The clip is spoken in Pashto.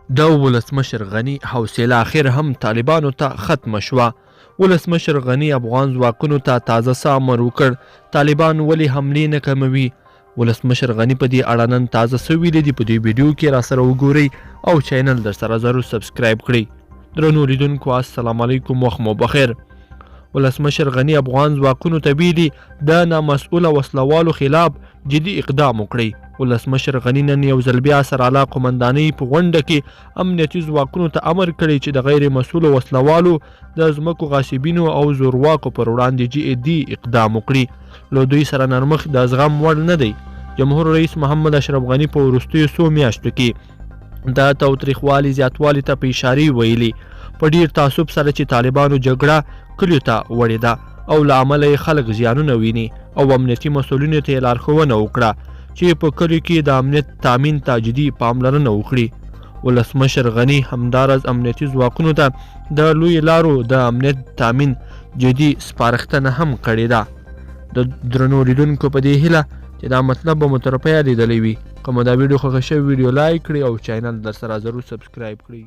د ولسمشر غني حوصله اخر هم طالبانو ته ختمه شوه. ولسمشر غني افغان ځواکونو ته تازه څه امر وکړ؟ طالبان ولې حملې نه کموي؟ ولسمشر غني په دې اړه نن تازه څه ویلي دي؟ په دې ویډیو کې راسره وګورئ او چینل درسره ضرور سبسکرایب کړئ. درنو لیدونکو السلام علیکم، وخت مو بخیر. ولسمشر غني افغان ځواکونو ته ویلي د نامسؤله وسلوالو خلاف جدي اقدام وکړئ. ولسمشر غني نن یو ځل بیا سرالا قومندانۍ په غونډه کې امنیتي ځواکونو ته امر کړی چې د غیر مسؤلو وسلوالو، د ځمکو غاصبینو او زورواکو پر وړاندې جدي اقدام وکړي. له دوی سره نرمښت د زغم وړ نه دی. جمهور رئیس محمد اشرف غني په وروستیو څو میاشتو کې د تاوتریخوالي زیاتوالي ته په اشارې ویلي، په ډیر تعصب سره چې طالبانو جګړه کلیو ته وړې ده او له امله یې خلک زیانونه ویني، او امنیتي مسؤلینو ته یې لارښوونه وکړه چې په کلیو کې د امنیت تامین ته جدي پاملرنه وکړي. ولسمشر غني همداراز امنیتي ځواکونو ته د لویو لارو د امنیت تامین جدي سپارښتنه هم کړې ده. د درنو لیدونکو په دې هیله چې دا مطلب به مو تر پایه لیدلی وي. که مو دا ویډیو خوښه شوې، ویډیو لایک کړئ او چینل درسره ضرور سبسکرایب کړئ.